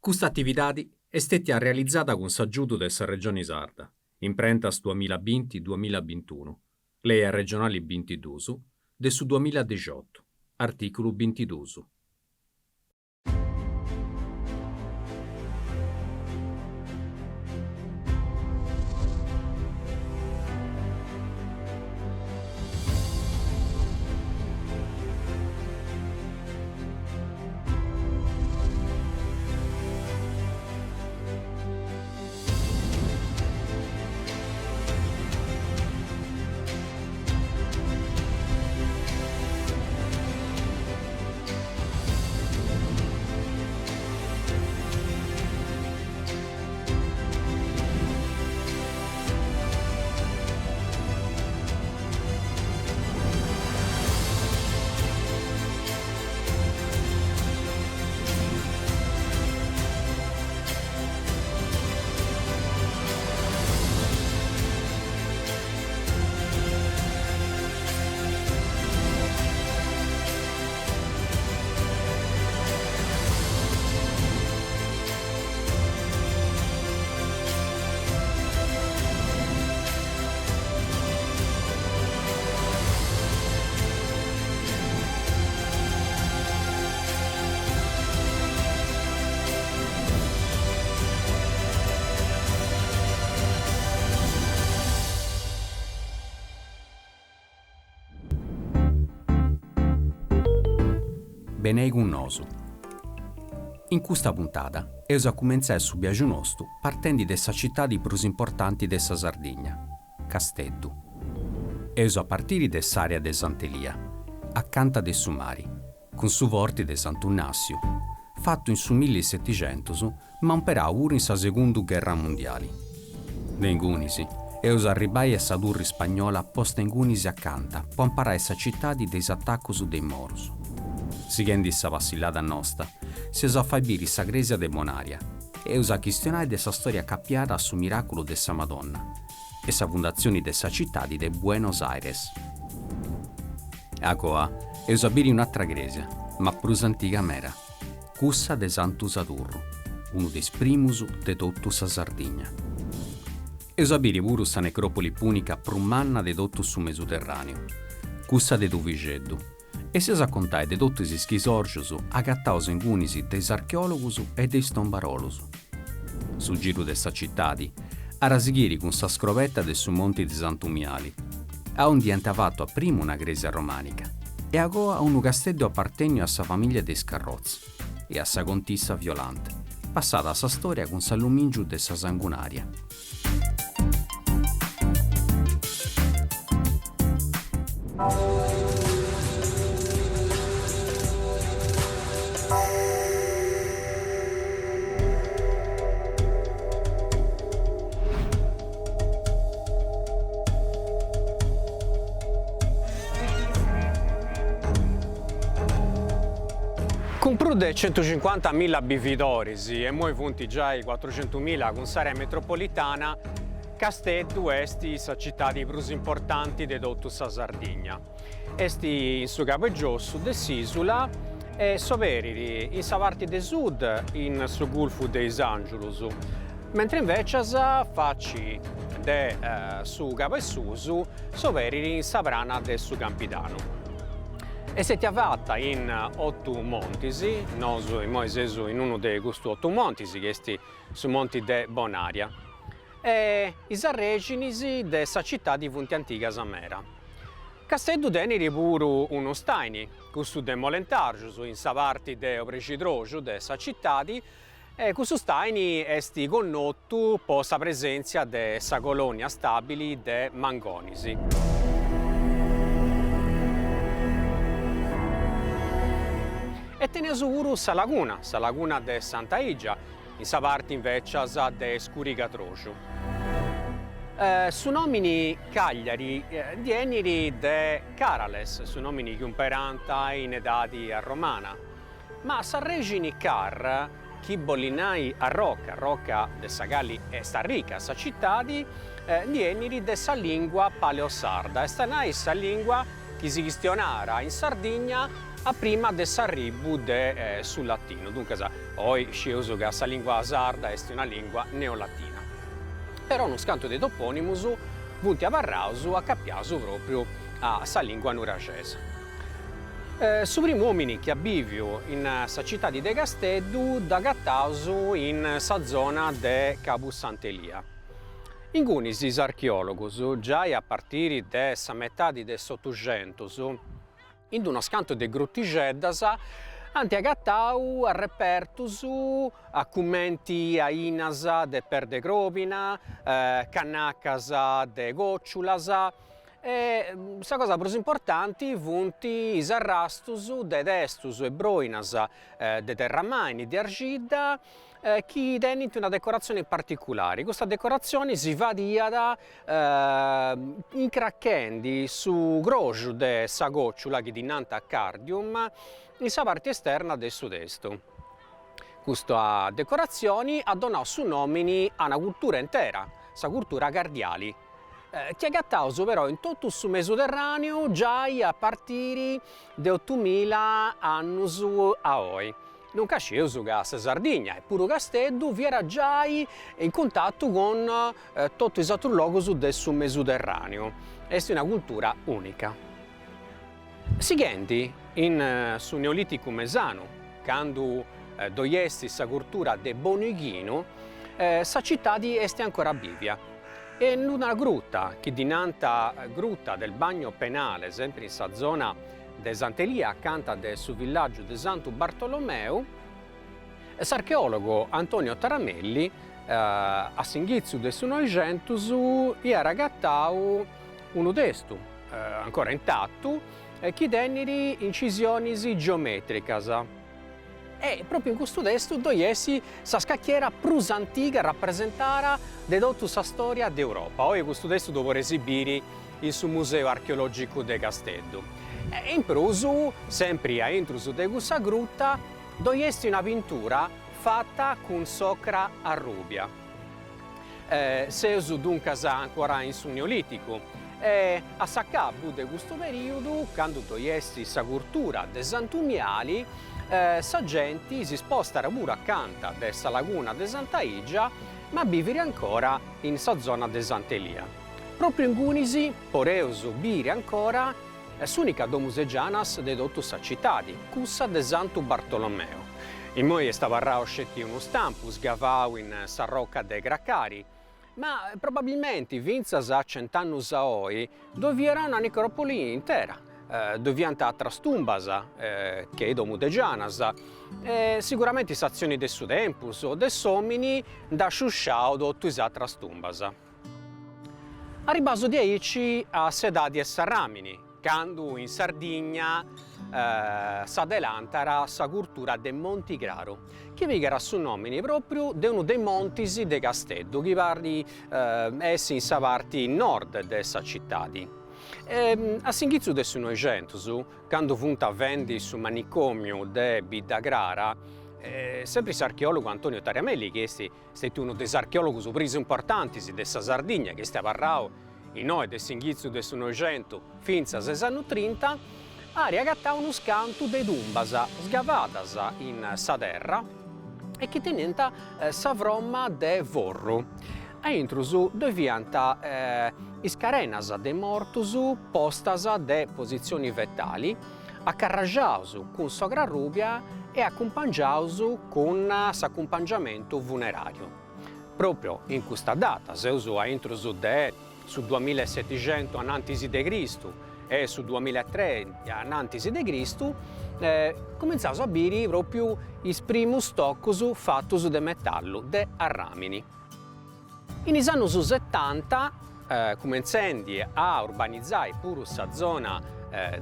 Custa atividadi est stètia realizada cun s'agiudu de sa Regioni Sarda, Imprentas duamilla binti duamilla bintunu, Lei arregionali bintidus de su duamilladexiotu, artìculu bintidus. Benei cun nosu. In custa puntada eus a cumentzai su biaxu nostu partendi de sa citadi prus importanti de sa Sardigna, Casteddu. Eus a partiri de s'àrea de Sant'Elia, acanta de su mari, cun su forti de Santu Nàssiu, fatu in su millisetixentus ma umperau puru in sa Segundu Gherra Mundiali. De ingunis, eus a arribai a sa turri spagnola posta ingunis acanta po amparai sa citadi de is atacus de is morus. Sighendi sa passillada nosta, s'eus a fai biri sa crèsia de Bonaria e eus a chistionai de sa stòria acapiada a su miràculu de sa Madonna e sa fundatzioni de sa citadi de Buenos Aires. Agoa eus a biri un'atra crèsia, ma prus antiga meda, cussa de Santu Sadurru, unu de is primus de totu sa Sardigna. Eus a biri puru sa necròpoli pùnica prus manna de totu su Mesuterràneu, cussa de Tuvixeddu, e s'eus a contai de totu is schisòrgius agataus ingunis de is archeòlogus e de is tombarolus. Su giru de sa citadi at a sighiri cun sa scrobeta de su Monti de Santu Miali, aundi ant fatu a primu una crèsia romànica e agoa unu casteddu apartènniu a sa famìllia de is Carroz e a sa contissa Violante, passada a sa stòria cun s'allumìngiu de sa sangunària. Cun prus de centucincuantamilla bividoris, e immoi funt giai cuatrucentumilla cun s'area metropolitana, Casteddu est sa citadi prus importanti de totu sa Sardigna. Est in su cabu 'e giossu de s'isula e s'oberit in sa parti de sud in su Gulfu de is Angiulus, mentri invecias faci de su cabu 'e susu s'oberit in sa prana de su Campidanu. Est stetia fata in otu montis, nosu immoi seus in unu de custus otu montis chi est su monti de Bonaria, e is arrexinis de sa citadi funt antigas meda. Casteddu tenit puru unu staini, cussu de Molentargius, in sa parti de Obrexidroxu de sa citadi, e cussu staini est connotu po sa presèntzia de sa colònia stàbili de mangonis. E teneus puru sa laguna, sa laguna de Santa Igia, in sa parti invècias de Scurigadroxu. Su nòmini Cagliari ndi 'enit de Carales, su nòmini chi umperànt in edadi arromana, Ma s'arrexini car, chi bollit nai arroca, arroca de sa cali est arrica sa citadi, ndi 'enit de sa lingua paleosarda, est a nai sa lingua chi si chistionàt in Sardigna a prima de s'arribu de su latinu, duncas oi scieus ca sa lingua sarda est una lingua neolatina. Però unus cantu de toponimus funt abarraus acapiaus propriu a sa lingua nuraxesa. Su primu omini chi at biviu in sa citadi de Casteddu dd'agataus in sa zona de Cabu Sant'Elia. Ingunis is archeòlogus, giai a partiri de sa metadi de s'Otuxentus, in d'unas cantu de grutixeddas, ant agatau arrepertus a cumenti ainas de perd'e crobina, cannacas de còciulas E sa cosa prus importanti funt is arrastus de testus e broinas de terramaini, de arxidda, chi tenint una decoratzioni particulari. Custa decoratzioni si fadiat incrachendi su croxu de sa còciula, chi ddi nant cardium, in sa parti esterna de su testu. Custa decoratzioni at donau su nomini a una cultura intera, sa cultura cardiali. chi agataus però in totu su Mesuterraneu giai a partiri de otumila annus a oi. Duncas scieus ca sa Sardigna e puru Casteddu fiat giai in cuntatu cun totu is atrus logus de su Mesuterraneu, est una cultura unica. Sighendi in su Neoliticu mesanu, candu ddoi est sa curtura de Bonu 'Ighinu, sa citadi est ancora bivia e in una gruta chi ddi nant Gruta del Bagno Penale, sempri in sa zona de Sant'Elia acanta de su villàgiu de Santu Bartolomeu, s'archeòlogu Antonio Taramelli a s'inghitzu de su Noixentus iat agatau unu testu, ancora intatu, chi tenit incisionis geometricas. E propriu in custu testu ddoi est sa scacchiera prus antiga rapresentada de totu sa storia de Europa. Oi custu testu ddu podeis biri in su Museu Archeologicu de Casteddu. E in prus, sempri a intrus de cussa gruta, ddoi est una pintura fata cun s'ocra arrubia. Seus duncas ancora in su Neolìticu e a s'acabu de custu perìodu, candu ddoi est sa curtura de Santu Miali, sa genti si spostat puru acanta de sa laguna de Santa Igia, ma bivit ancora in sa zona de Sant'Elia. Pròpriu ingunis podeus biri ancora s'ùnica domus de gianas de totu sa citadi, cussa de Santu Bartolomeu. Immoi est abarrau sceti unu stampu sgavau in sa roca de Cracari, ma probabilmenti fintzas a cent'annus a oi ddoi fiat una necròpoli intera, ddoi fiant atras tumbas che domu de gianas e siguramenti s'atzioni de su tempus o de s'omini nd'at sciusciau totu is atras tumbas. Arribbaus diaici a s'edadi 'e s'arràmini, candu in Sardigna s'adelantat sa curtura de Monti Craru, chi pigat su nòmini pròpriu de unu de is montis de Casteddu, chi parit essi in sa parti nord de sa citadi. A s'inghitzu de su Noixentus, candu funt fendi su manicòmiu de Bidda Crara, sempri s'archeòlogu Antonio Taramelli, chi est Stetiu unu de is archeòlogus prus importantis de sa Sardigna chi est abarrau innoi de s'inghitzu de su Noixentu fintzas a is annus trinta, at agatau unus cantu de tumbas sgavadas in sa terra e chi teniant sa froma de forru. A intrus ddoi fiant is carenas de mortus postas de positzioni fetali, acarraxaus cun s'ocra arrubia e acumpangiaus cun s'acumpangiamentu funeràriu. Pròpriu in custa data, seus a intrus de su duamilla e setixentu anantis de Cristu e su duamilla e tres anantis de Cristu, cumintzaus a biri pròpriu is primus tocus fatus de metallu, de arràmini. In is annus setanta, cumentzendi a urbanizai puru sa zona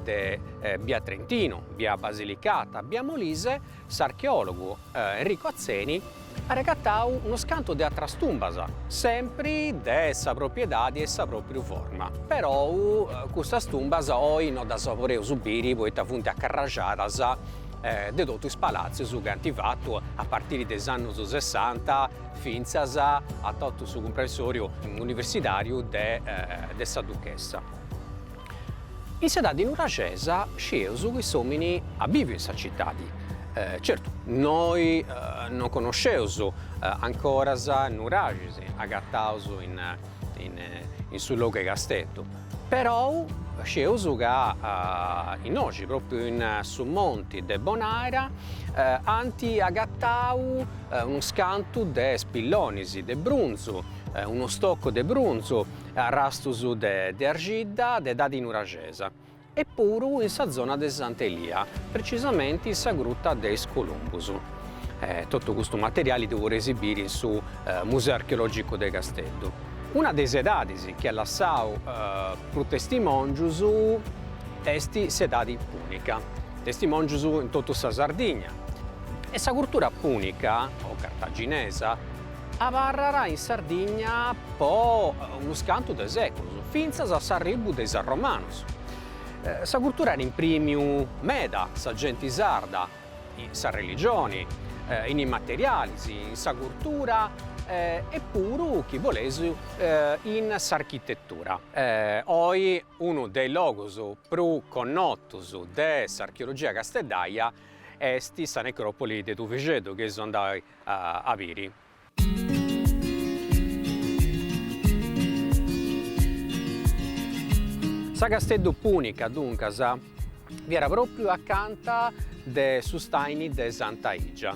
de bia Trentinu, bia Basilicata, bia Molise, s'archeòlogu Enrico Atzeni at agatau unus cantu de atras tumbas, sempri de sa pròpriu edadi e sa pròpriu forma. Perou custas tumbas oi no ddas podeus biri poita funt acarraxadas de totu is palàtzius chi ant fatu a partiri de is annus sessanta fintzas a totu su cumprensòriu universidàriu de de sa Duchessa. In s'edadi nuraxesa scieus chi s'omini at biviu in sa citadi. Certu, noi non connosceus ancoras nuraxis agataus in su logu 'e Casteddu, perou scieus ca innoxi, propriu in su monti de Bonaera, ant agatau unus cantu de spillonis de brunzu, unu stoccu de brunzu, arrastus de arxidda de edadi nuraxesa e puru in sa zona de Sant'Elia, precisamenti in sa gruta de is Columbus. Totu custu materiali ddu podeis biri in su Museu Archeologicu de Casteddu. Una de is edadis chi at lassau prus testimòngius est s'edadi pùnica, testimòngius in totu sa Sardigna. E sa curtura pùnica, o cartaginesa, Abarrat in Sardigna po unus cantu de sèculus, fintzas a s'arribu de is Arromanus. Sa curtura at imprimiu meda sa genti sarda, in sa religioni, in is materialis, in sa curtura e puru, chi boleis, in s'architetura. Oi unu de is logus prus connotus de s'archeologia casteddaia est sa necròpoli de Tuvixeddu chi eus andai a biri. Sa Casteddu Pùnica, duncas, fiat pròpriu acanta de su stàini de Santa Igia.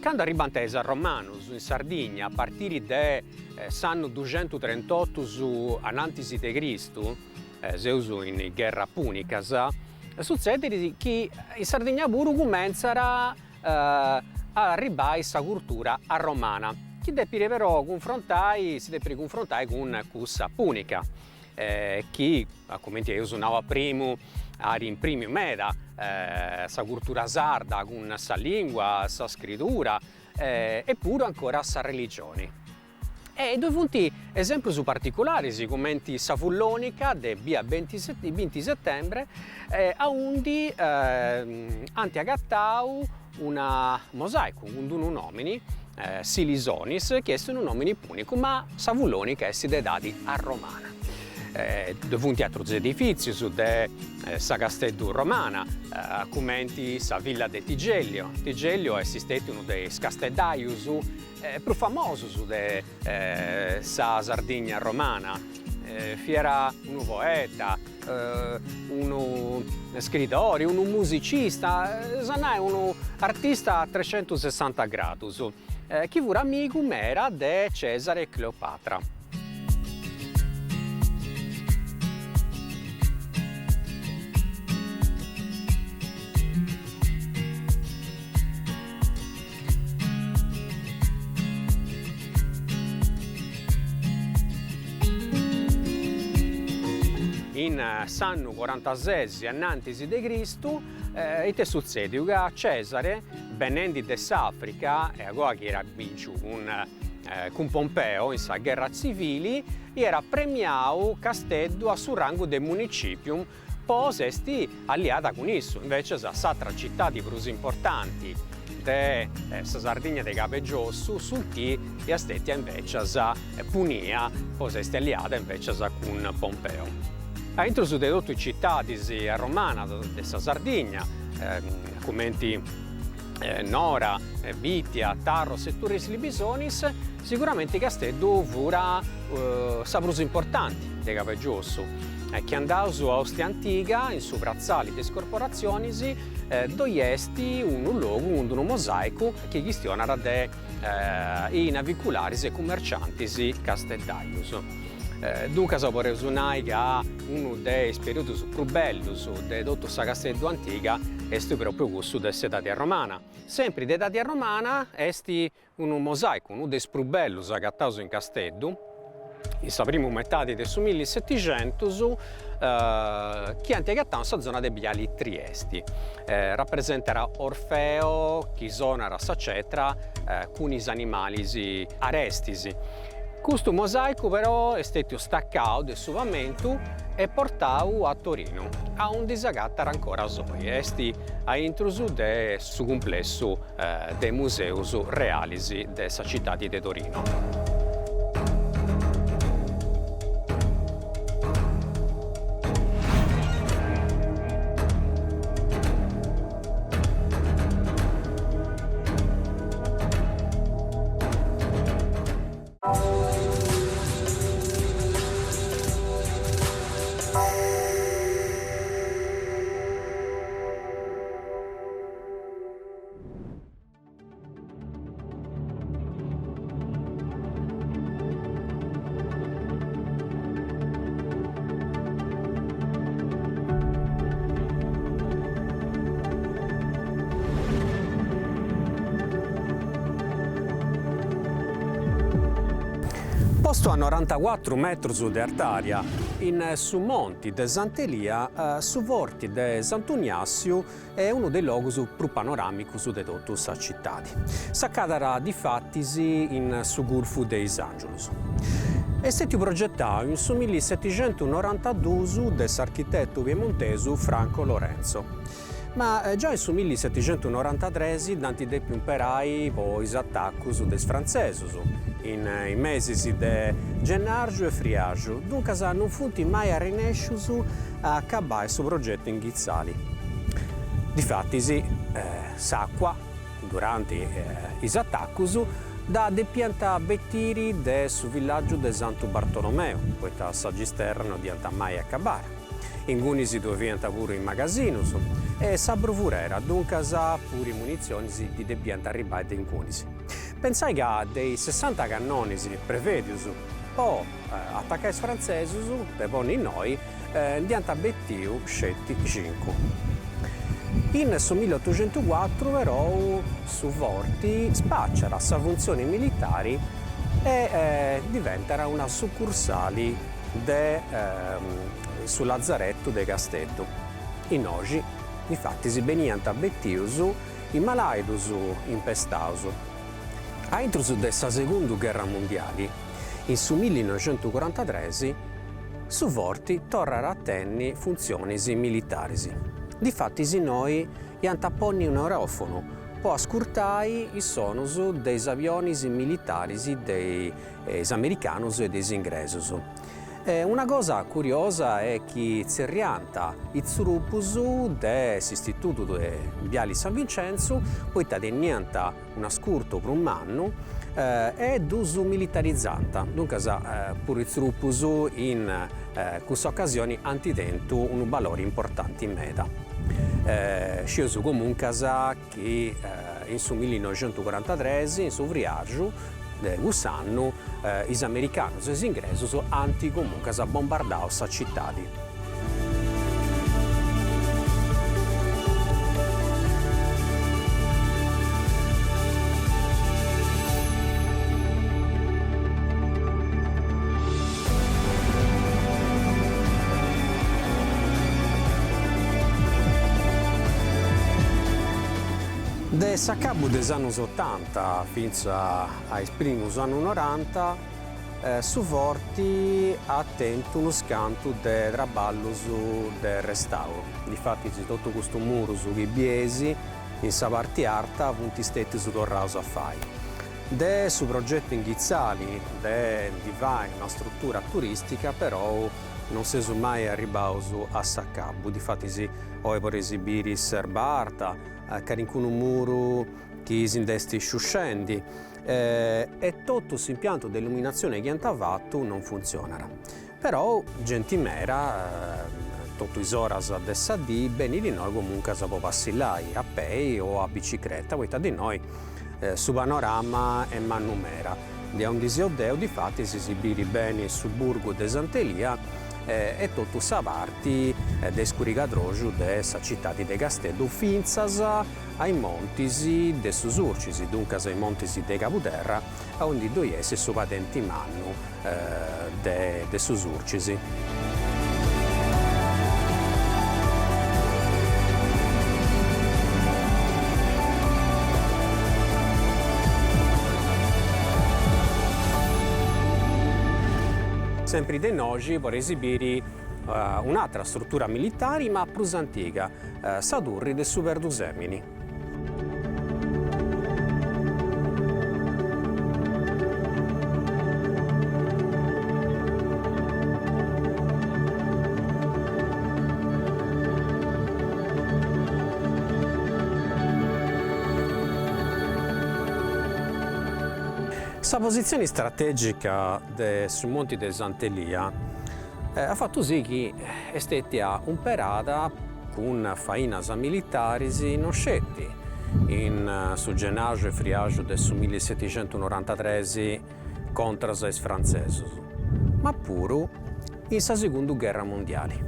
Candu arribant is Arromanus in Sardigna, a partiri de s'annu duxentutrentotus anantis de Cristu, seus in is gherras pùnicas, sutzedit chi in Sardigna puru cumentzat a arribbai sa curtura arromana, chi depit però cunfrontai, si depit cunfrontai cun cussa punica, chi, cumenti eus nau a primu, at imprimiu meda sa curtura sarda cun sa lingua, sa scridura e puru ancora sa religioni. E ddoi funt esemprus particularis, cumenti sa Fullonica de bia binti settembre, aundi ant agatau una mosaicu cun d'unu nomini, Silisonis, chi est unu nomini punicu, ma sa Fullonica est de edadi arromana. Ddoi funt atrus edifitzius de sa Casteddu romana, cumenti sa villa de Tigellio. Tigellio est stetiu unu de is casteddaius prus famosus de sa Sardigna romana, fiat unu poeta, unu scridori, unu musicista, eus a nai unu artista a trescentusessanta gradus, chi fut amigu meda de Cesare e Cleopatra. In s'annu corantasesi anantis de Cristu, ite est sutzediu? Ca Cesare, benendi de s'Africa, e agoa chi iat binciu cun cun Pompeo in sa gherra tzivili, iat premiau Casteddu a su rangu de municipium po s'esti alliada cun issu, invecias s'atra citadi prus importanti de sa Sardigna de Cabu 'e Giossu, Sulky, iat stetia invecias punia po s'esti alliada invecias cun Pompeo. A intrus de totu is citadis arromanas de sa Sardigna, cumenti Nora, Bitia, Tharros e Turris Libisonis, siguramenti Casteddu fura sa prus importanti de Cabu 'e Giossu, chi andaus a Ostia Antiga, in su pratzali de is corporatzionis, ddoi est unu logu cun unu mosaicu chi chistionat de is navicularis e cummerciantis casteddaius. Duncas podeus nai ca unu de is periodus prus bellus de totu sa Casteddu antiga est propriu cussu de s'edadi arromana. Sempri de edadi arromana est unu mosaicu, unu de is prus bellus agataus in Casteddu, in sa primu metadi de su millisetixentus, chi ant agatau in sa zona de Biali Triesti. Rapresentat Orfeo chi sonat sa cetra cun is animalis arestis. Custu mosaicu però est stetiu stacau de su pamentu e portau a Torinu, aundi s'agatat ancoras oi, est a intrus de su cumplessu de museus realis de sa citadi de Torino. Postu a norantacuatru metrus de artària in su monti de Sant'Elia, su Forti de Santu Niassiu est unu de is logus prus panoràmicus de totu sa citadi. S'acatat difatis in su Gurfu de is Àngiulus. Est stètiu progetau in su millisetixentunorantadus de s'architetu piemontesu Franco Lorenzo. Ma giai in su millisetixentunorantatres dd'ant dèpiu imperai po is atacus de is frantzesus, in is mesis de gennàrgiu e friàrgiu, duncas non funt mai arrenèscius a acabai su progetu inghitzali. Difatis s'àcua, duranti is atacus, dda depiant betiri de su villàgiu de Santu Bartolomeu, poita sa gisterra no dd'iant mai acabara. Ingunis ddoi fiant puru is magasinus e sa bruvurera, duncas puru is munitzionis ndi depiant arribbai de ingunis. Pentzai ca de is sessanta cannonis prevedius po atacai is frantzesus de ponni innoi, nd'iant betiu sceti cincu. In su milliotuxentucuatru perou su forti spaciat sa funtzioni militari e diventat una sucursali de su Lazaretu de Casteddu. Innoxi, difatis, beniant betius is malaidus impestaus. A intrus de sa Segundu Gherra Mundiali, in su millinoixentucorantatres, su forti torrat a tenni funtzionis militaris. Difatis innoi iant a ponni un'aeròfonu po ascurtai is sonus de is avionis militaris de is americanus e de is ingresus. Una cosa curiosa est chi tzerriant is tzurupus de s'istitutu de Biali San Vincenzu poita teniant un'ascurtu prus mannu e ddus militarizant, duncas puru is tzurupus in cussa ocasioni ant tentu unu balori importanti meda. Scieus comuncas chi in su millinoixentucorantatres, in su friargiu de cuss'annu, is americanus e is ingresus ant comuncas bombardau sa citadi. De s'acabu de is annus otanta fintzas a is primus annus noranta su forti at tentu unus cantu de traballus de restauru, difatis totu custus murus chi bieis in sa parti arta funt stètius torraus a fai. De su progetu inghitzali de ndi fai una strutura turìstica perou non seus mai arribbaus a s'acabu, difatis oi podeis biri s'erba arta, calincunu muru chi si nd'est sciuscendi e totu s'impiantu de illuminatzioni chi ant fatu non funtzionat. Però genti meda totu is oras de sa dì benit innoi comuncas po passillai a pei o a bicicreta poita de innoi su panorama est mannu meda. De aundi seu deu difatis si biri beni su burgu de Sant'Elia e totu sa parti de iscurigadroxu de sa citadi de Casteddu fintzas a is montis de su Surcis, duncas a is montis de Cabuderra aundi ddoi est su padenti mannu de su Surcis. Sempri de innoxi podeis biri un'atra strutura militari ma prus antiga, sa turri de su Perdusemini. Sa positzioni stratègica de su monti de Sant'Elia at fatu sì chi est stètia umperada cun fainas militaris non sceti in su gennaxu e friaxu de su millisetixentunorantatres contras a is frantzesus, ma puru in sa segundu gherra mundiali.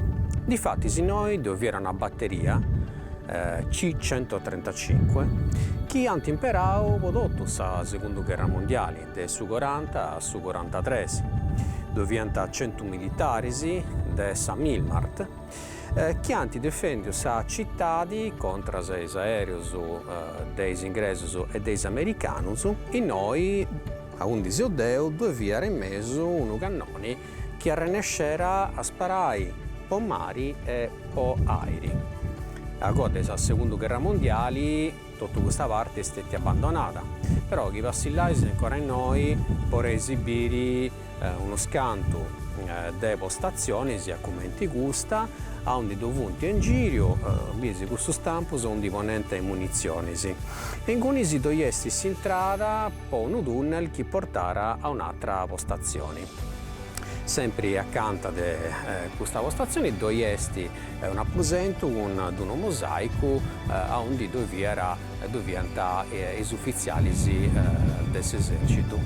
Difatis innoi ddoi fiat una bateria C centotrentacinque. chi ant imperau po totu sa segundu gherra mondiali, de su coranta a su corantatres. Ddoi fiant centu militaris de sa Milmart chi ant defendiu sa citadi contras a is aereus de is ingresus e de is americanus. Innoi, aundi seu deu, ddoi fiat in mesu unu cannoni chi arrennescera a sparai po mari e po airi. A coa de sa segundu gherra mondiali totu custa parti est stetia abbandonada, però chi passillais ancora innoi poreis biri unus cantu de postatzionis a cumenti custa, aundi ddu funt in giriu, bieis custus tampus aundi ponent is munitzionis e ingunis ddoi est s'intrada po unu tunnel chi portara a un'atra postatzioni. Sempri acanta de custa postatzioni ddoi est un'aposentu cun d'unu mosaicu aundi ddoi fiat ddoi fiant is ufitzialis de s'esercitu.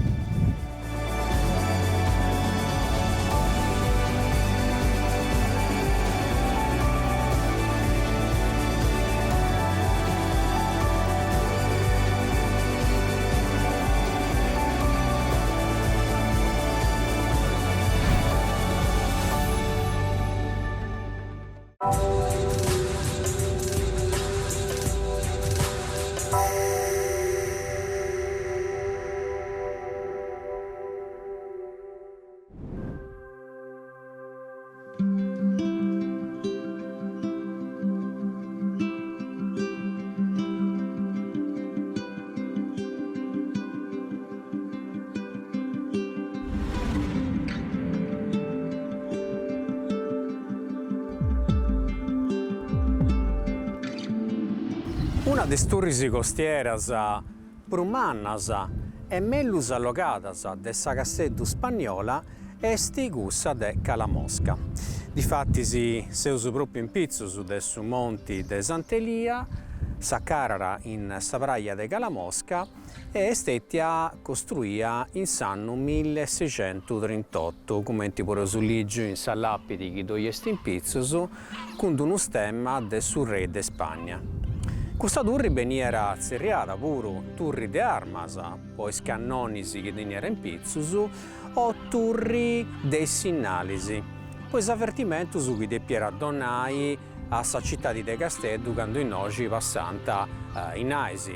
Una de is turris costieras prus mannas e mellus allogadas de sa Casteddu spanniola est cussa de Calamosca. Difatis seus pròpiu in pitzus de su monti de Sant'Elia, s'acarat in sa praja de Calamosca e est stètia costruia in s'annu milleseixentutrintotu, cumenti podeus ligi in sa làpidi chi ddoi est in pitzus, cun d'unu stemma de su rei de Spagna. Custa turri beniat tzerriada puru turri de armas, po is cannonis chi teniat in pitzus, o turri de is sinnalis, po is avertimentus chi depiat donai a sa citadi de Casteddu candu innoxi passànt is nais,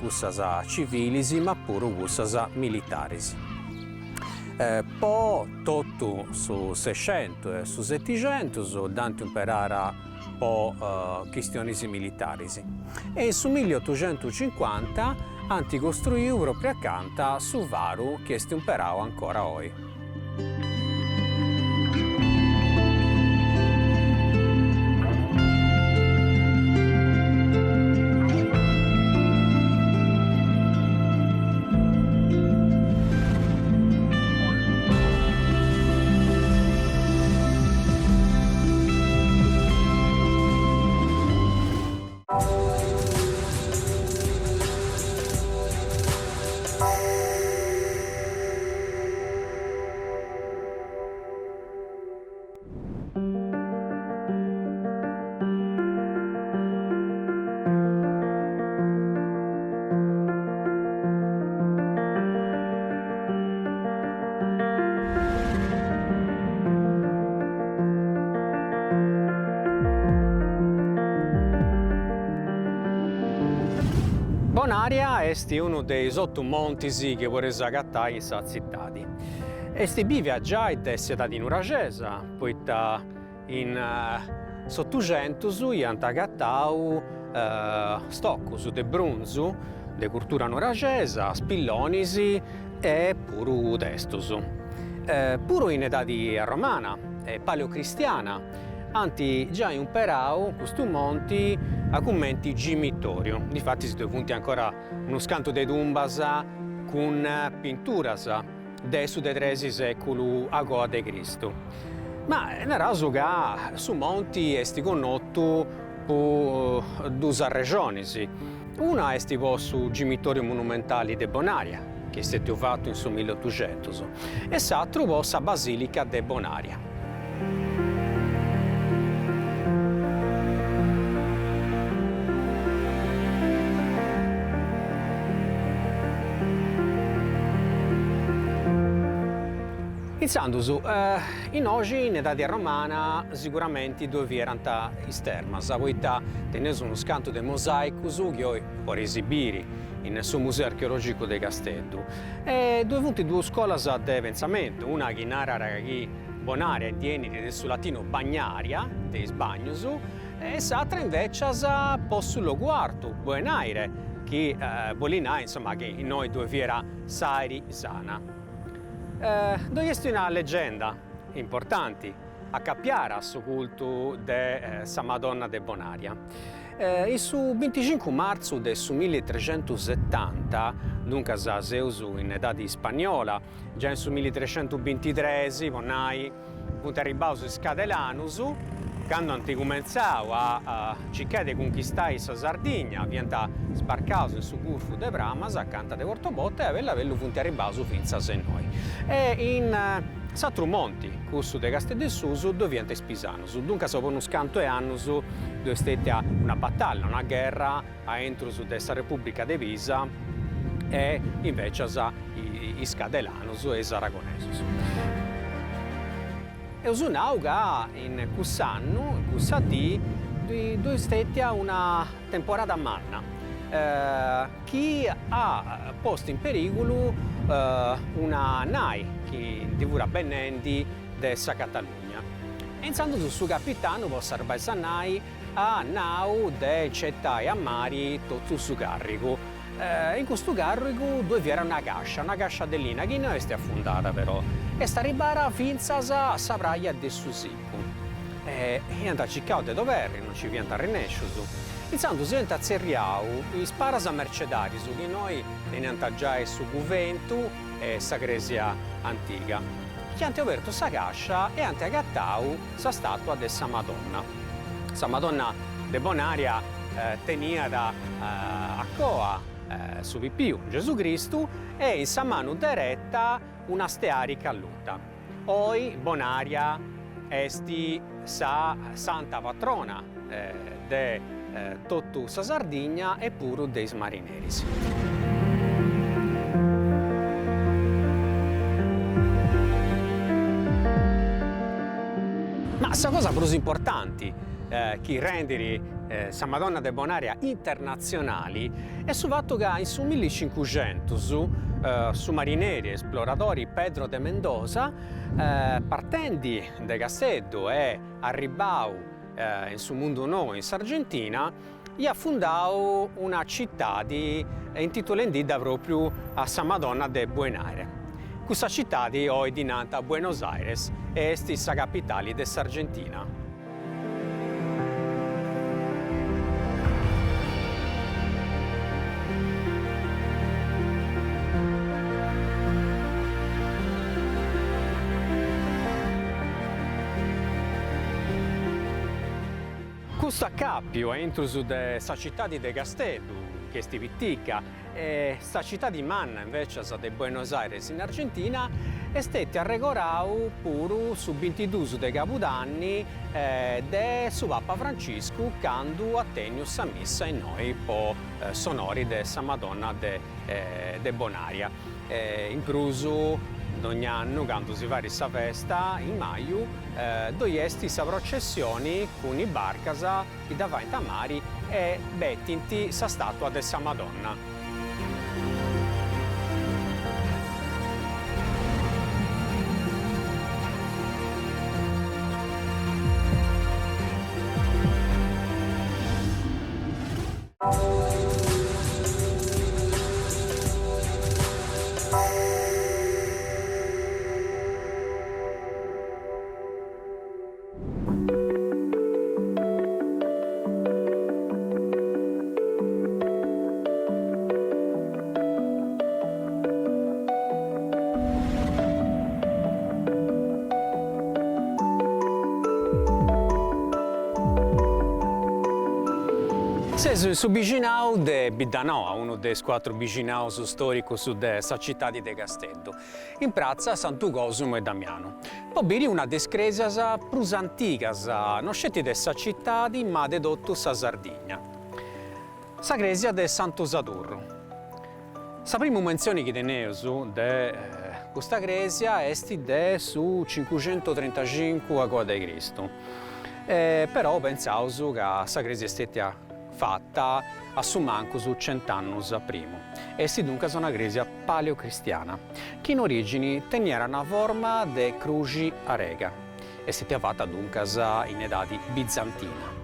cussas civilis ma puru cussas militaris. Po totu su Sescentu e su Setixentus dd'ant imperara po chistionis militaris e in su milliotuxentucincuanta ant costruiu propriu acanta su faru chi est imperau ancora oi. Bonaria est unu de is otu montis chi podeis agatai in sa tzitadi. Est bivia giai de s'edadi nuraxesa, poita in s'Otuxentus iant agatau stocus de brunzu de curtura nuraxesa, spillonis e puru testus. Puru in edadi arromana e paleocristiana ant giai umperau custu monti a cumenti gimitoriu, difatis ddoi funt ancora unus cantu de tumbas cun pinturas de su de tres sèculu agoa de Cristu. Ma naraus ca su monti est connotu po duas arrexonis, una est po su gimitoriu monumentali de Bonaria, chi est stètiu fatu in su milliotuxentus, e s'atru po sa basilica de Bonaria. Intzandus, innoxi in edadi arromana siguramenti ddoi fiant is termas, poita teneus unus cantu de mosaicus chi oi podeis biri in su Museu Archeologicu de Casteddu. E ddoi funt duas scolas de pentzamentu, una chi narat chi Bonaria ndi 'enit de su latinu bagnaria, de is bagnus, e s'atra invecias po su logu artu, Boenaire, chi bolit nai insoma chi innoi ddoi fiat s'airi sana. Ddoi est una legenda importanti acapiara a su cultu de sa Madonna de Bonaria. In su binticincu martzu de su millitrecentusetanta, duncas seus in edadi ispanniola, giai in su millitrecentubintitres, po nai, funt arribbaus is cadelanus, candu ant cumentzau a circai de cunchistai sa Sardigna, fiant sbarcaus in su gurfu de Pramas, acanta de Porto Botte, e a bellu a bellu funt arribbaus fintzas a innoi. E in s'atru monti, cussu de Casteddu 'e Susu, ddoi fiant is pisanus. Duncas po unus cantu 'e annus ddoi est stetia una batalla, una gherra a intrus de sa Repubblica de Pisa e invecias is cadelanus e is aragonesus. Eus nau ca in cuss'annu, in cussa dì, ddoi est stetia una temporada manna chi at postu in perigulu una nai chi ndi furat benendi de sa Catalugna. E intzandus su capitanu po sarvai sa nai at nau de nci 'etai a mari totu su carrigu. In custu carrigu ddoi fiat una cascia, una cascia de linna chi no est afundada però, est arribbada fintzas a sa praja de su Sicu. E iant circau de dd'oberri, non nci fiant arrennescius. Intzandus iant tzerriau is paras mercedarius chi innoi teniant giai su guventu e sa cresia antiga, chi ant obertu sa cascia e ant agatau sa statua de sa Madonna. Sa Madonna de Bonaria teniat a coa su pipiu Gesù Cristu e in sa manu dereta una stearica alluta. Oi Bonaria est sa santa patrona de totu sa Sardigna e puru de is marineris. Ma sa cosa prus importanti chi rendit sa Madonna de Bonaria internatzionali est su fatu ca in su millicincuxentus su marineri e esploradori Pedro de Mendoza partendi de Casteddu e arribbau in su mundu nou in s'Argentina iat fundau una citadi intitulendidda propriu a sa Madonna de Buenaire. Custa citadi oi ddi nant Buenos Aires e est sa capitali de s'Argentina. Custu acàpiu a intrus de sa citadi de Casteddu, chi est pitica, e sa citadi manna invècias de Buenos Aires in Argentina, est stètiu arregorau puru su bintiduus de cabudanni de su Papa Franciscu candu at tènniu sa missa innoi po s'onori de sa Madonna de Bonaria. In prus, dogna annu candu si fait sa festa, in maju, ddoi est sa processioni cun is barcas chi dda faint a mari e betint sa statua de sa Madonna. Seus in su bixinau de Biddanoa, unu de is cuatru bixinaus storicus de sa citadi de Casteddu, in pratza Santu Cosimu e Damianu, po biri una de is cresias prus antigas, no sceti de sa citadi ma de totu sa Sardigna, sa cresia de Santu Sadurru. Sa primu mentzioni chi teneus de custa crèsia est de su cincuxentuatrintacincu agoa de Cristu, però pentzaus ca sa crèsia est stètia fata a su mancus cent'annus a primu. Est duncas una crèsia paleocristiana, chi in orìgini teniat una forma de cruxi arega. Est stètia fata duncas in edadi bizantina.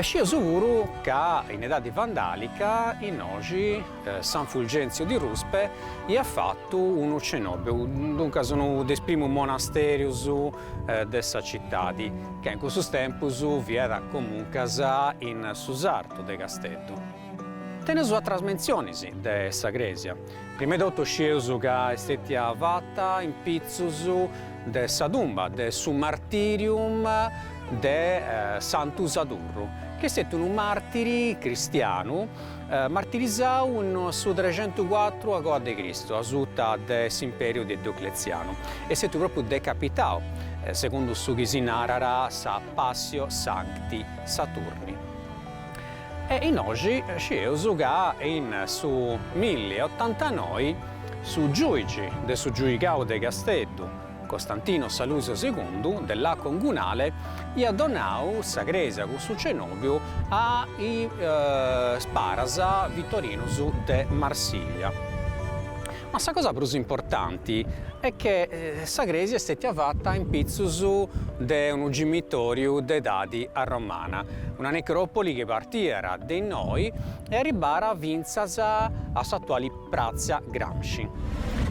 Scieus puru ca in edadi vandalica innoxi San Fulgenzio di Ruspe iat fatu unu cenòbiu, duncas unu de is primus monasterius de sa citadi, ca in cussus tempus fiat comuncas in su sartu de Casteddu. Teneus atras mentzionis de sa crèsia. Prima 'e totu scieus ca est stètia fata in pitzus de sa tumba de su martirium de Santu Sadurru, chi est stètiu unu martiri cristianu martirizau in su trexentucuatru agoa de Cristu, asuta de s'imperiu de Dioclezianu. Est stètiu propriu decapitau, segundu su chi si narat sa Passio Sancti Saturni. E innoxi scieus ca in su milli e otantanoi su giuigi de su giuigau de Casteddu, Costantino Salusio Segundu de Lacon Gunale, iat donau sa crèsia cun su cenòbiu a is paras Vitorinus de Marsiglia. Ma sa cosa prus importanti est che sa crèsia est stètia fata in pitzus de unu gimitoriu de edadi arromana, una necròpoli chi partiat de innoi e arribàt fintzas a s'atuali pratza Gramsci.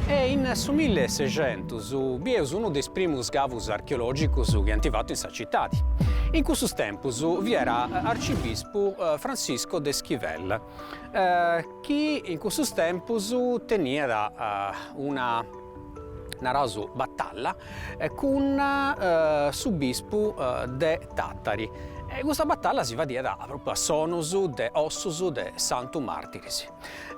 E in su millesexentus bieus unu de is primus scavus archeològicus chi ant fatu in sa citadi. In cussus tempus fiat arcibispu Francisco de Esquivel, chi in cussus tempus teniat una, naraus, batalla cun su bispu de Tàtari e custa batalla si fadiat propriu a sonus de ossus de santus martiris.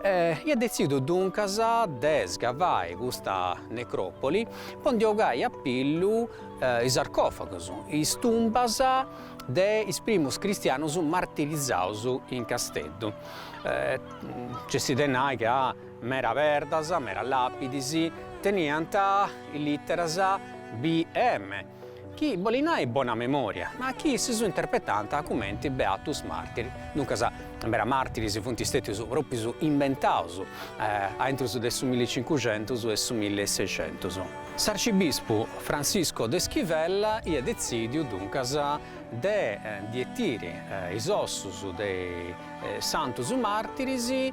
Iat detzidiu duncas de sgavai custa necròpoli po ndi 'ogai a pillu is sarcòfagos, is tumbas de is primus cristianus martirizaus in Casteddu. Nc'est de nai ca mera perdas, mera làpidis, teniant is lìteras BM, chi bolit nai bona memoria, ma chi issus interpretant cumenti Beatus Martiri, duncas mera martiris funt stètius pròprius imbentaus aintru de su millicincuxentus e su milleseixentus. S'arcibispu Francisco de Esquivel iat detzìdiu duncas de ndi 'etiri is ossus de is santus martiris,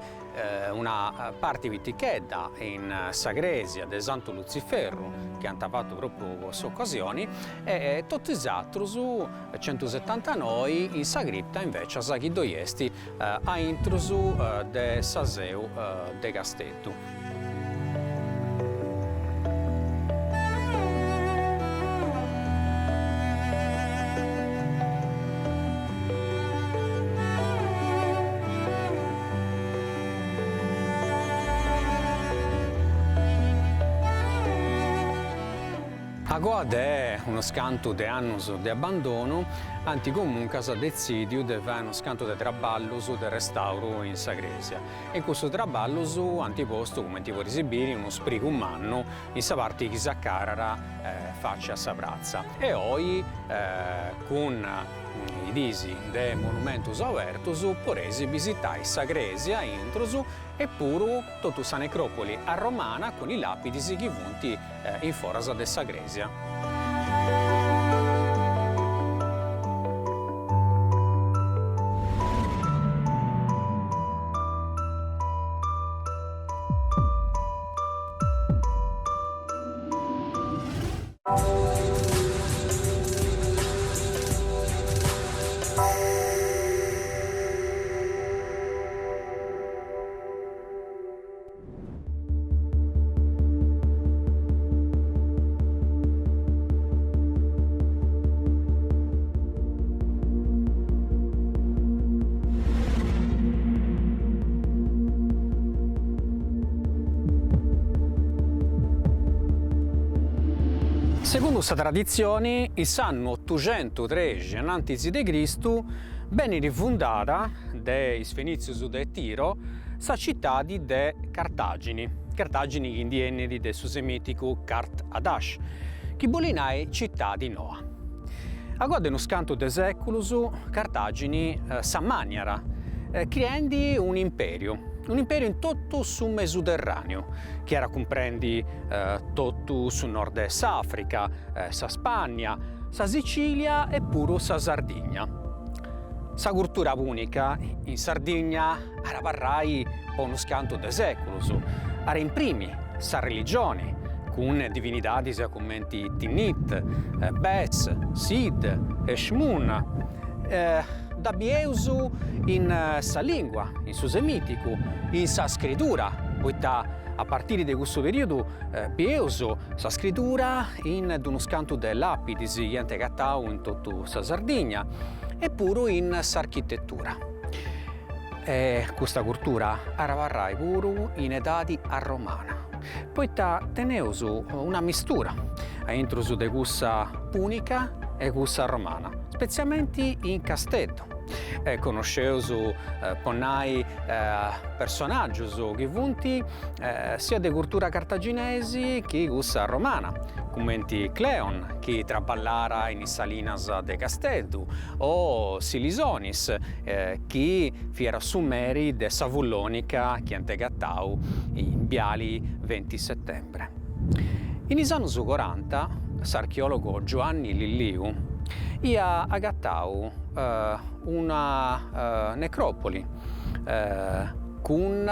una parti pitichedda in sa crèsia de Santu Lutziferru, chi ant fatu pròpriu po s'ocasioni, e totu is atrus centusetantanoi in sa cripta invècias chi ddoi est a intrus de sa Seu de Casteddu. Agoa de unos cantu de annus de abbandonu, ant comuncas detzidiu de fai unos cantu de traballus de restauru in sa crèsia. E in cussus traballus ant postu, cumenti podis biri, unu sprigu mannu in sa parti chi s'acarat faci a sa pratza. E oi, cun is diis de monumentus abertus, podeis bisitai sa crèsia intrus e puru totu sa necròpoli arromana cun is làpidis chi funt in foras de sa crèsia. Segundu sa traditzioni, in s'annu otuxentutrexi anantis de Cristu, benit fundada de is Fenìtzius de Tiro. sa citadi de Cartagini, Cartagini chi ndi 'enit de su semiticu Kart Adash, chi bolit nai citadi noa. Agoa de unus cantu de seculus Cartagini s'ammanniat, criendi un'imperiu, un'imperiu in totu su Mesuderraneu, chi iat a cumprendi totu su nord de s'Africa, sa Spannia, sa Sicilia e puru sa Sardigna. Sa curtura punica in Sardigna at abarrai po unus cantu de seculus, at a imprimi sa religioni cun divinidadis cumenti Tinnit, Bes, Sid, Eshmun, dda bieus in sa lingua, in su semiticu, in sa scritura, poita a partiri de cussu periodu bieus sa scritura in d'unus cantu de lapidis chi ant agatau in totu sa Sardigna e puru in s'architetura. E custa curtura at abarrai puru in edadi arromana, poita teneus una mistura a intrus de cussa punica e cussa arromana, spetzialmenti in Casteddu. E connosceus, po nai, personaggius chi funt siat de curtura cartaginesi chi cussa romana, cumenti Cleon chi traballara in is salinas de Casteddu o Silisonis chi fiat su meri de sa fullonica chi ant agatau in biali Venti Settembre. In is annus coranta s'archeologo Giuanni Lilliu iat agatau una necropoli cun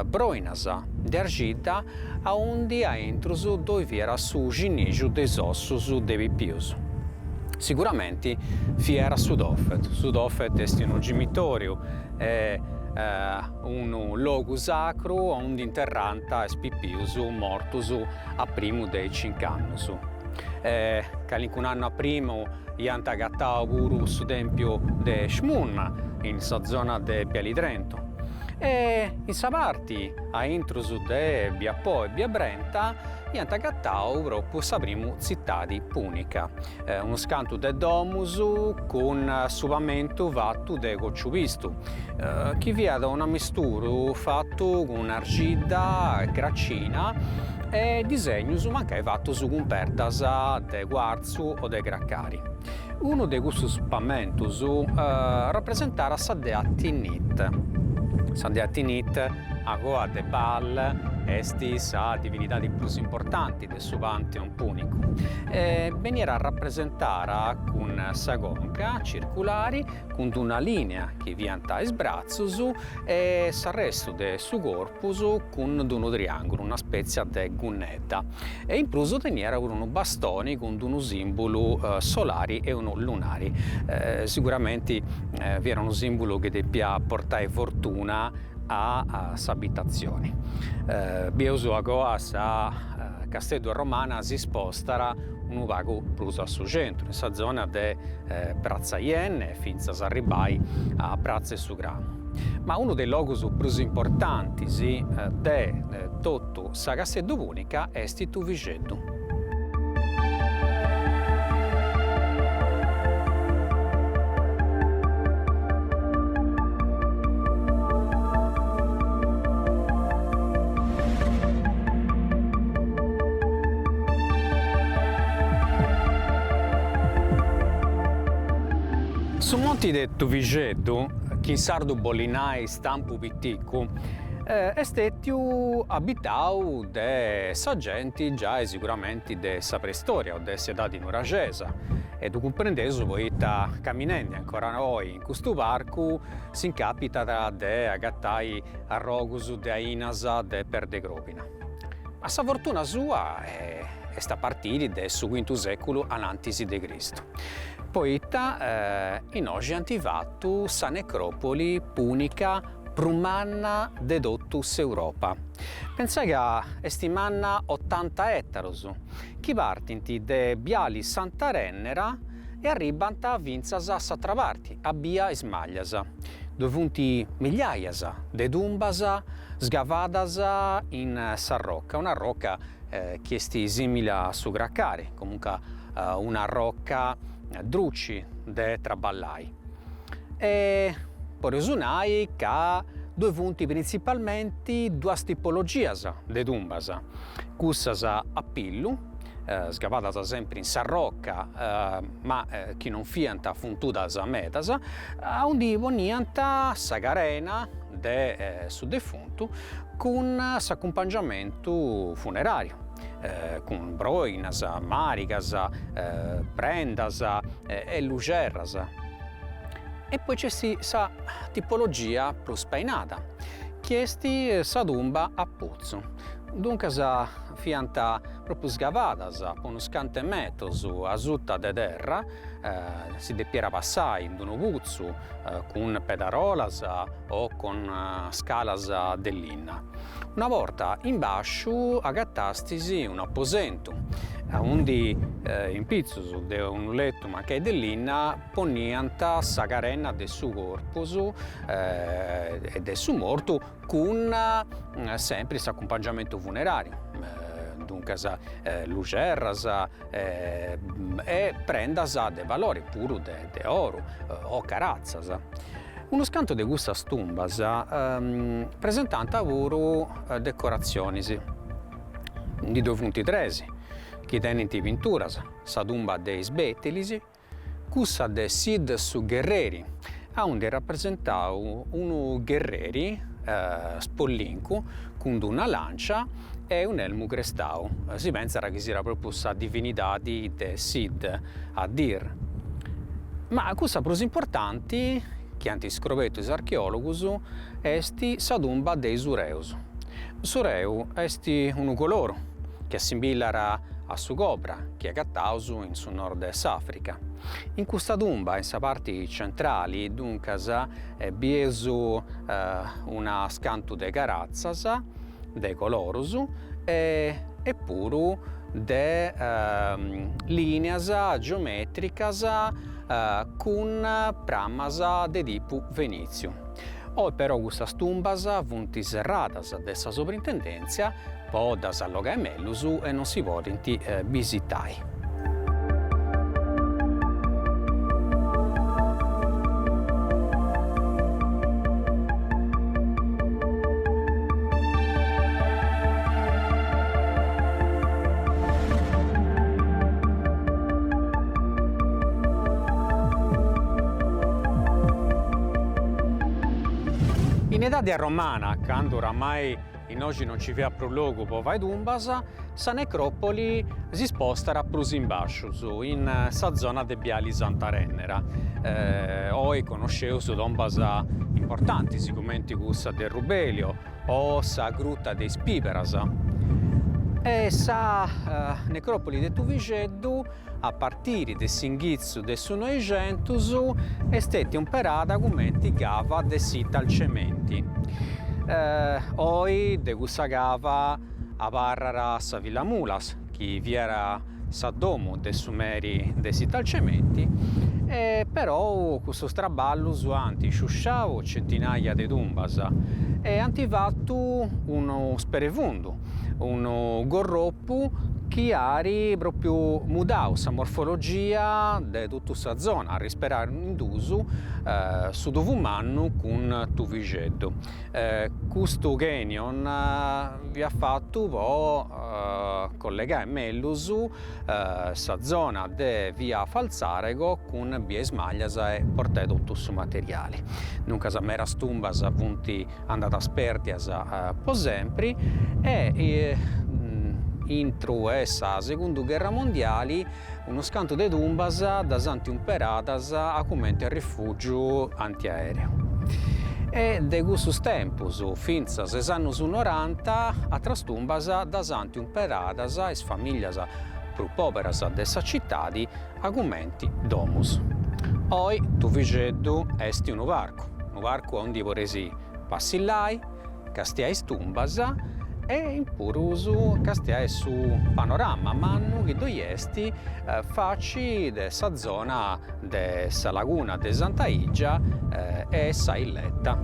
broinas de arxidda aundi a intrus ddoi fiat su cinixu de is ossus de pipius. Siguramenti fiat su Tofet. Su Tofet est unu gimitoriu e unu logu sacru aundi interrant is pipius mortus a primu de is cinc'annus. Calincun'annu a primu iant agatau puru su tempiu de Eshmun in sa zona de Biali Trento e in sa parti a intrus de Bia Po e Bia Brenta iant agatau propriu sa primu tzitadi punica, unus cantu de domus cun su pamentu fatu de cociupistu, chi fiat un'amisturu fatu cun arxidda, cracina e disegnus mancai fatus cun perdas de cuartzu o de cracari. Unu de cussus pamentus rapresentàt sa dea Tinnit. Sa dea Tinnit, agoa de Baal, est sa divinidadi prus importanti de su pantheon punicu e beniat rapresentada cun sa conca circulari cun d'una linea chi fiant is bratzus e s'arrestu de su corpus cun d'unu triangulu, una spetzia de gunnedda, e in prus teniat puru unu bastoni cun d'unu simbulu solari e unu lunari. Siguramenti fiat unu simbulu chi depiat portai fortuna a s'abitatzioni. Bieus agoa sa Casteddu arromana si spostat unu pagu prus a su centru, in sa zona de Pratza Yenne fintzas a arribbai a Pratza 'e su Cramu. Ma unu de is logus prus importantis de totu sa Casteddu Punica est Tuvixeddu. Su monti de Tuvixeddu, chi in sardu bolit nai stampu piticu, est stetiu abitau de sa genti giai siguramenti de sa preistoria o de s'edadi nuraxesa e ddu cumprendeus poita caminendi ancora oi in custu parcu s'incapitat de agatai arrogus de ainas de perd'e crobina. Ma sa fortuna sua est a partiri de su cuintu seculu anantis de Cristu, poita innoxi ant fatu sa necropoli punica prus manna de totu s'Europa. Pentzai ca est manna otanta etarus, chi partint de Biali Santa Rennera e arribant fintzas a s'atra parti, a bia Is Maglias. Ddoi funt migliaias de tumbas sgavadas in sa roca, una roca chi est simili a su cracari, comunque una roca druci de traballai. E podeus nai ca. Ddoi funt printzipalmenti duas tipologias de tumbas, cussas a pillu, sgavadas sempri in sa roca ma chi non fiant funtudas medas, aundi poniant sa carena de su defuntu cun s'acumpangiamentu funerariu, cun broinas, marigas, prendas e luxerras. E poi nc'est sa tipologia prus spainada, chi est sa tumba a putzu. Duncas fiant propriu sgavadas po unus cantu 'e metros asuta de terra, si depiat passai in d'unu putzu cun pedarolas o cun scalas de linna. Una borta in basciu agatastis un'aposentu aundi in pitzus de unu letu mancai de linna poniant sa carena de su corpus e de su mortu cun sempri s'acumpangiamentu funerariu, duncas luxerras e prendas de valori puru de oru o caratzas. Unus cantu de custas tumbas presentant puru decoratzionis, ndi ddoi funt tres chi tenint pinturas, sa tumba de is Betilis, cussa de Sid su gherreri, aundi est rapresentau unu gherreri spollincu cun d'una lancia e un'elmu crestau, si pentzat chi siat propriu sa divinidadi de Sid, Adir. Ma cussa prus importanti chi ant iscrobetu is archeologus est sa tumba de is Ureus. S'ureu est unu coloru chi assimbillat a su cobra chi agataus in su nord de s'Africa. In custa tumba, in sa parti centrali, duncas, bieus unas cantu de caratzas de colorus e puru de lìnias geomètricas cun pramas de tipu fenìtziu. Oi però custas tumbas funt serradas de sa Sovrintendèntzia po ddas allogai mellus e non si podint bisitai. In edadi arromana, candu oramai Innoxi non ci fiat prus logu po fai tumbas, sa necròpoli si spostat prus in bàscius, in sa zona de Biali Santa Rennera. Oi connosceus tumbas importantis cumenti cussa de Rubelio o sa Gruta de is Piberas. E sa necròpoli de Tuvixeddu, a partiri de s'inghitzu de su Noixentus, est stètia umperada cumenti gava de s'Italcementi. Oi de cussa gava abarrat sa Villa Mulas, chi fiat sa domu de su meri de s'Italcementi, e perou cussus traballus ant sciusciau centinaia de tumbas e ant fatu unu sperefundu, unu gorropu chi at propriu mudau sa morfologia de totu sa zona, arrisperandusu su Tuvu Mannu cun Tuvixeddu. Custu canyon fiat fatu po collegai mellus sa zona de via Falzarego cun bia Is Maglias e portai totu su materiali. Duncas medas tumbas funt andadas perdias po sempri e intru 'e sa segundu gherra mondiali unus cantu de tumbas ddas ant umperadas cumenti a rifugiu antiaereu. E de cussus tempus fintzas a is annus noranta atras tumbas ddas ant umperadas is familias prus poberas de sa citadi a cumenti domus. Oi Tuvixeddu est unu parcu, unu parcu aundi podeis passillai, castiai is tumbas e in prus castiai su panorama mannu chi ddoi est faci de sa zona de sa laguna de Santa Igia e sa Illeta.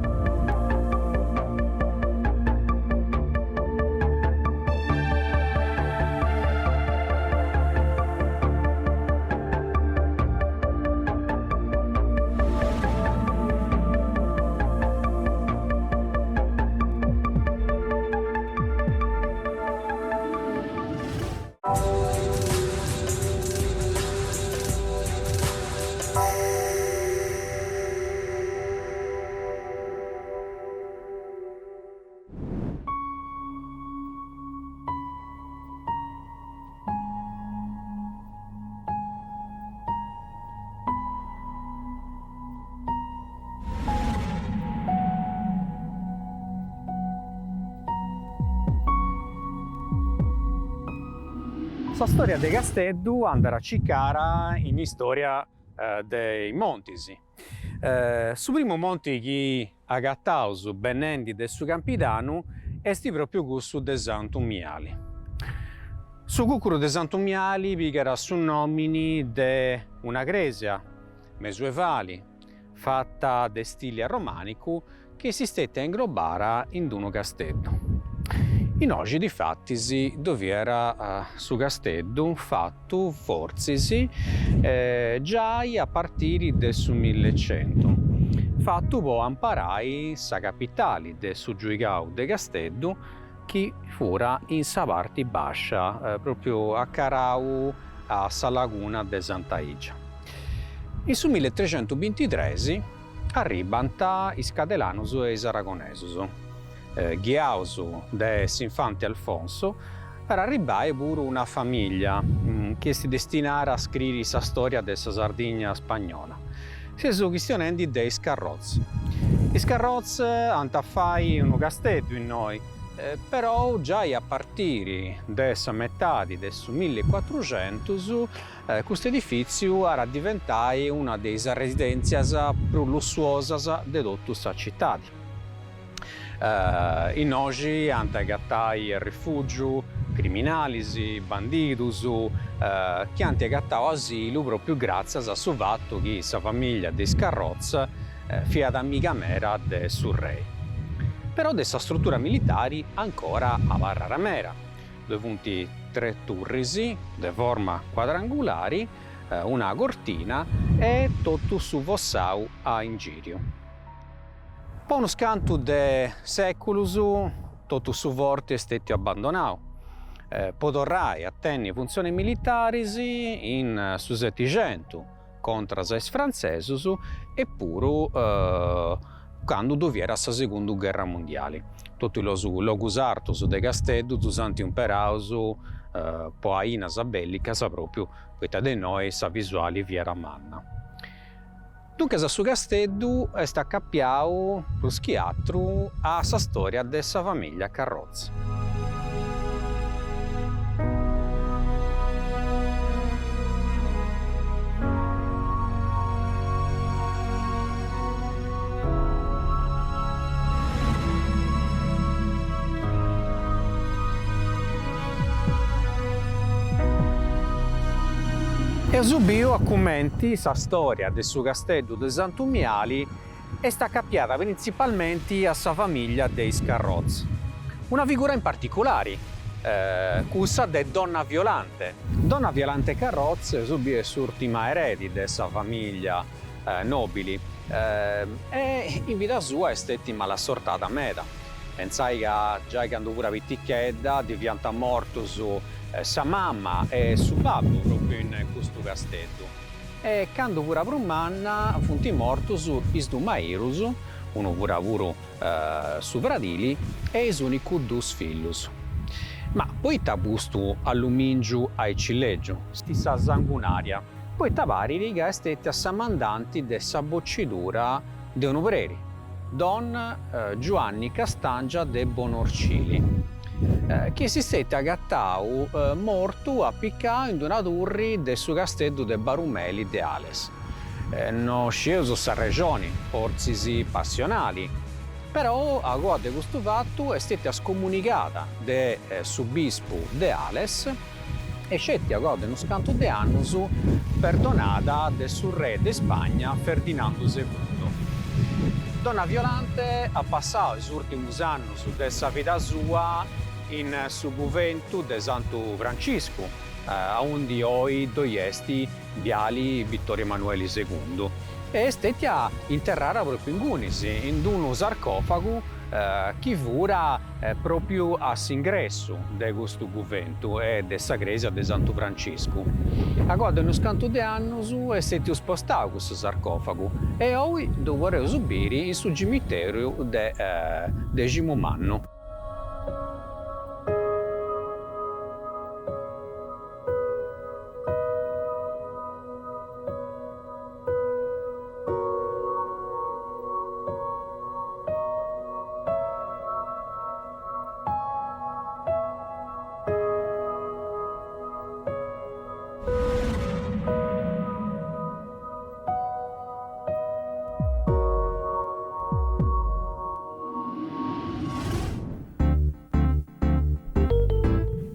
Sa storia de Casteddu andat circara in istoria de is montis. Su primu monti chi agataus benendi de su Campidanu est propriu cussu de Santu Miali. Su cucuru de Santu Miali pigat su nomini de una cresia mesuevali fata de stili arromanicu chi est stetia inglobara in d'unu casteddu. Innoxi difatis ddu fiat su casteddu fatu fortzis giai a partiri de su millecentu, fatu po amparai sa capitali de su giuigau de Casteddu chi furat in sa parti bascia, propriu acarau a sa laguna de Santa Igia. In su milletrescentubintitres arribant is cadelanus e is aragonesus, ghiaus de s'infanti Alfonso, at arribbai puru una famiglia chi est destinara a scriri sa storia de sa Sardigna spagnola. Seus chistionendi de is Carroz. Is Carroz ant a fai unu casteddu innoi, perou giai a partiri de sa metadi de su millicuatruxentus Custu edifìtziu at a diventai una de is residèntzias prus lussuosas de totu sa citadi. Innoxi ant a agatai rifùgiu criminalis, bandidus, chi ant agatau asilu pròpriu gràtzias a su fatu chi sa famìllia de is Carroz fiat amiga mera de su rei. Però de sa strutura militari ancora abarrat mera. Ddoi funt tre turris de forma cuadrangulari, una cortina e totu su fossau a ingìriu. Po unus cantu de sèculus totu su forti est stètiu abbandonau, po torrai a tenni funtzionis militaris in su Setixentu contras a is frantzesus e puru candu ddu fiat sa segundu gherra mundiali. Totu is logus artus de Casteddu ddus ant umperaus po ainas bellicas propriu poita de innoi sa visuali fiat manna. Duncas su Casteddu est acapiau prus chi atru a sa storia de sa familia Carroz. Eus biu a cumenti sa storia de su casteddu de Santu Miali est acapiada printzipalmenti a sa famìllia de is Carroz. Una figura in particulari, cussa de Donna Violante. Donna Violante Carroz eus biu est s'ùrtima eredi de sa famìllia nòbili e in vida sua est stètia malassortada meda. Pentzai ca giai candu furat pitichedda ddi fiant mortus sa mama e su babbu pròpriu in custu casteddu. E candu furat prus manna funt mortus is dus mairus, unu furat puru su fradili e is unicus dus fillus. Ma poita custu allumingiu aici lègiu? Sa sangunaria, poita parit ca est stètia sa mandanti de sa bocidura de unu preri, Don Giuanni Castangia de Bonorcili, chi est stètiu agatau mortu apicau in d'una turri de su casteddu de Barumeli de Ales. No scieus s'arrexoni, fortzis passionali, però agoa de custu fatu est stètia scomunigada de su bispu de Ales e sceti agoa de unus cantu de annus perdonada de su re de Spagna Ferdinandu Segundu. Donna Violante at passau is ùrtimus annus de sa vida sua in su guventu de Santu Franciscu, aundi oi ddoi est biali Vittorio Emanueli Segundu, e est stètia interrada pròpriu ingunis, in unu sarcòfagu chi furat pròpriu a s'ingressu de custu guventu e de sa crèsia de Santu Franciscu. Agoa de unus cantu de annus est stètiu spostau custu sarcòfagu e oi ddu podeus biri in su gimitèriu de Deximumannu.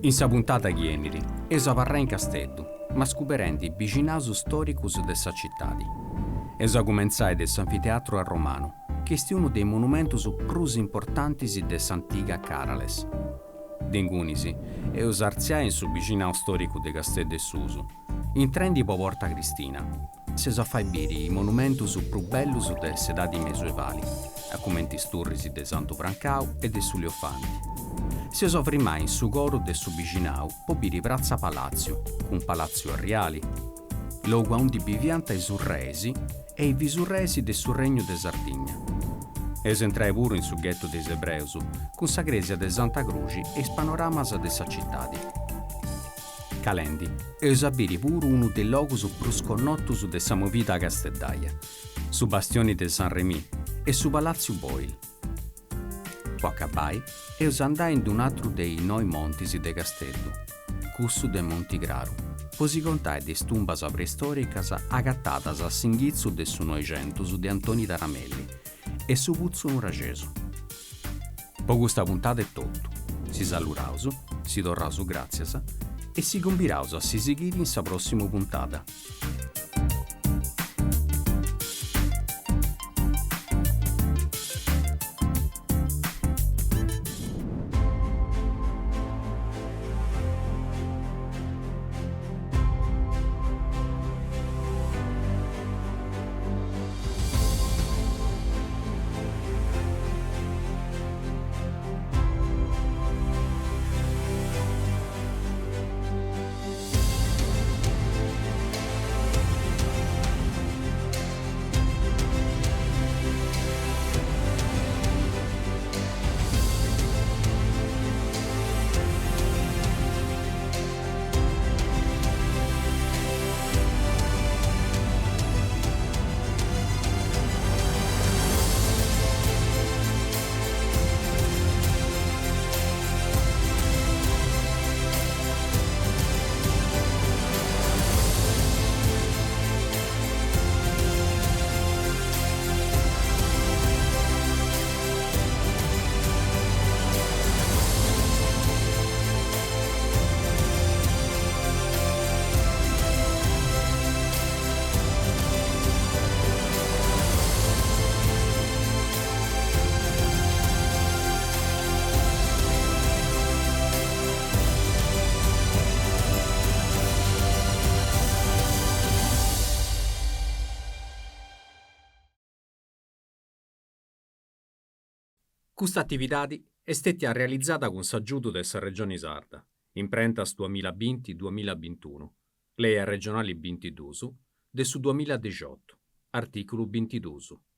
In sa puntada chi 'enit, eus a abarrai in Casteddu, ma scuberendi is bixinaus stòricus de sa citadi. Eus a cumentzai de s'anfiteatru arromanu, chi est unu de is monumentus prus importantis de s'antiga Càrales. De ingunis, eus a artziai in su bixinau stòricu de Casteddu 'e Susu, intrendi po Porta Cristina. S'eus a fai biri is monumentus prus bellus de s'edadi mesuevali, a cumenti is turris de Santu Francau e de su Liofanti. S'eus a frimai in su coru de su bixinau po biri Pratza Palàtziu, cun Palàtziu Arriali, logu aundi biviant is urreis e is visurreis de su Regnu de Sardigna. Eus a intrai puru in su ghettu de is ebreus, cun sa crèsia de Santa Cruxi e is panoramas de sa citadi. Calendi, eus a biri puru unu de is logus prus connotus de sa movida casteddaia, su Bastioni de San Remy e su Palàtziu Boyl. Po acabai, eus a andai in d-un'atru de is noi montis de Casteddu, cussu de Monti Craru, po si contai de is tumbas preistòricas agatadas a s'inghitzu de su Noixentus de Antoni Taramelli e su putzu nuraxesu. Po custa puntada est totu, si saluraus, si torraus gràtzias e si cumbiraus a si sighiri in sa pròssimu puntada. Custa atividadi est stètia realizada cun s'agiudu de sa Regioni Sarda, imprentas duamilla binti duamilla bintunu, Lei arregionali bintiduus de su duamilla dixiotu, artìculu bintiduus.